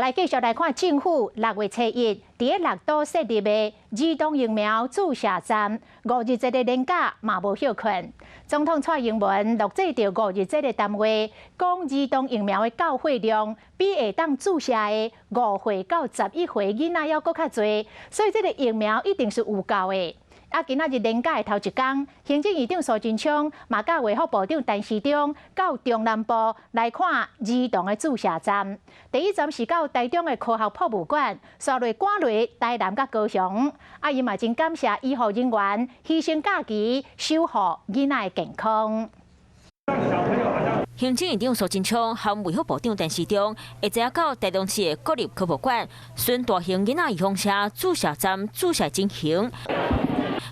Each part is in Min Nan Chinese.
來繼續來看政府六月初一佇咧六都設立的兒童疫苗注射站，五日節的連假嘛無歇睏。總統蔡英文錄製著五日節的談話，講兒童疫苗的到貨量比會當注射的5歲到11歲囡仔猶閣較濟，所以這個疫苗一定是有夠的。啊，今仔日連假的頭一工，行政院長蘇貞昌嘛佮衛福部長陳時中到中南部來看兒童的注射站。第一站是到台中的科學博物館，紲落趕來台南佮高雄。啊，伊嘛真感謝醫護人員犧牲假期守護囡仔的健康。行政院長蘇貞昌和衛福部長陳時中，下晝到台中市的國立科博館，巡大型囡仔預防射注射站注射進行。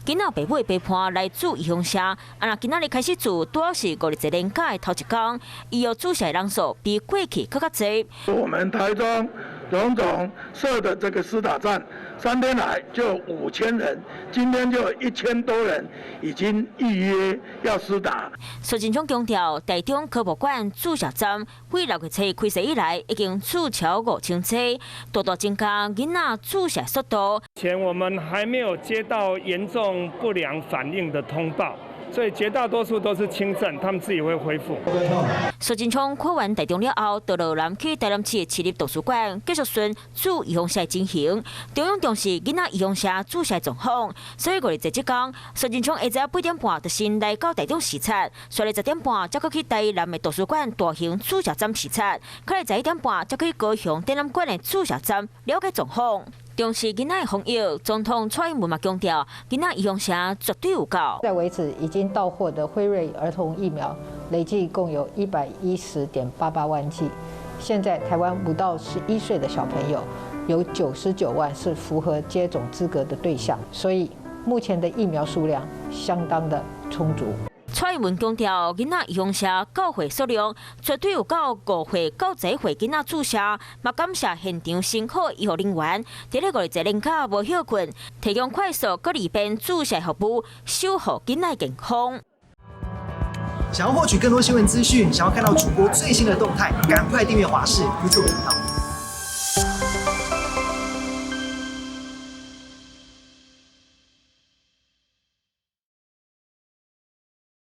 囡仔爸母陪伴來注預防射，啊若今仔日開始注，拄好是五日節連假的頭一工，預約注射人數比過去閣較濟。我們台中榮總設的這個施打站，3天來就5000人，今天就1000多人已經預約要施打。蘇貞昌強調，台中科博館注射站自六月初開設以來，已經注超5000劑，大大增加囡仔注射速度。目前我們還沒有接到嚴重不良反應的通報，所以絕大多數都是輕症，他們自己會恢復。蘇貞昌看完台中了後，就落南去台南市的市立圖書館，繼續巡注預防射情形。中央重視囡仔預防射注射狀況，所以五日節這工，蘇貞昌下晝8點半就先來到台中視察，紲咧10點半才閣去台南的圖書館大型注射站視察，閣來11點半才去高雄展覽館的注射站了解狀況。重視囡仔的防疫，總統蔡英文嘛強調，囡仔預防射絕對有夠。現在為止已經到貨的輝瑞兒童疫苗累計共有110.88萬劑。現在台灣5到11歲的小朋友有99萬是符合接種資格的對象，所以目前的疫苗數量相當的充足。蔡英文強調，囡仔預防射到貨數量絕對有夠5歲到11歲囡仔注射，嘛感謝現場辛苦醫護人員，佇咧五日節連假無歇睏，提供快速閣利便注射服務，守護囡仔健康。想要獲取更多新聞資訊，想要看到主播最新的動態，趕快訂閱華視 YouTube 頻道。